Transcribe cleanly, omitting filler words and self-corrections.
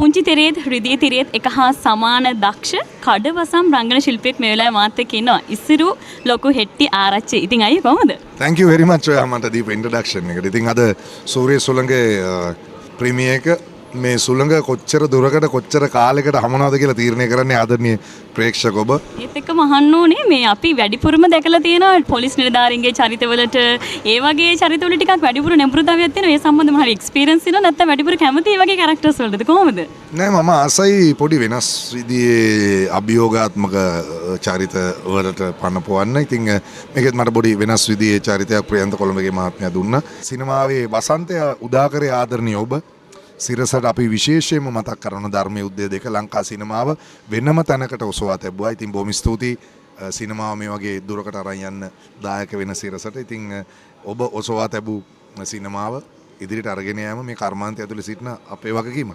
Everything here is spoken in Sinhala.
පුංචි තිරයේත් රිදී තිරයේත් එක හා සමාන දක්ෂ කඩවසම් රංගන ශිල්පියෙක් මේ වෙලාවේ මාත් එක්ක ඉන්නවා. ඉසිරු ලොකු හෙට්ටි ආරච්චි. ඉතින් අයියේ කොහොමද? Thank you very much ඔයා මට දීපු ඉන්ට්‍රොඩක්ෂන් එකට. ඉතින් අද සූර්ය සුළඟේ ප්‍රීමියර් එක මේ සුළඟ කොච්චර දුරකට කොච්චර කාලයකට හමනවද කියලා තීරණය කරන්නේ ආදරණීය ප්‍රේක්ෂක ඔබ. ඒත් එක්කම අහන්න ඕනේ, මේ අපි වැඩිපුරම දැකලා තියෙනවා පොලිස් නිලධාරීන්ගේ චරිතවලට, ඒ වගේ චරිතවල ටිකක් වැඩිපුර නැඹුරුතාවයක් තියෙනවා. ඒ සම්බන්ධව හරි එක්ස්පීරියන්ස් තියෙනවා නැත්නම් වැඩිපුර කැමති ඒ වගේ කැරක්ටර්ස් වලටද, කොහොමද? නෑ, මම ආසයි පොඩි වෙනස් විදිහේ අභියෝගාත්මක චරිත වලට පණ පොවන්න. ඉතින් මේකෙත් මට පොඩි වෙනස් විදිහේ චරිතයක් ප්‍රියන්ත කොළඹගේ මහත්මයා දුන්නා. සිනමාවේ වසන්තය උදා කරේ ආදරණීය ඔබ. සිරසට අපි විශේෂයෙන්ම මතක් කරන ධර්ම යුද්ධය දෙක ලංකා සිනමාව වෙනම තැනකට ඔසවා තැබුවා. ඉතින් බොහොම ස්තුතියි සිනමාව මේ වගේ දුරකට අරන් යන්න දායක වෙන සිරසට. ඉතින් ඔබ ඔසවා තැබූ සිනමාව ඉදිරියට අරගෙන යෑම මේ කර්මාන්තය ඇතුලේ සිටින අපේ වගකීම.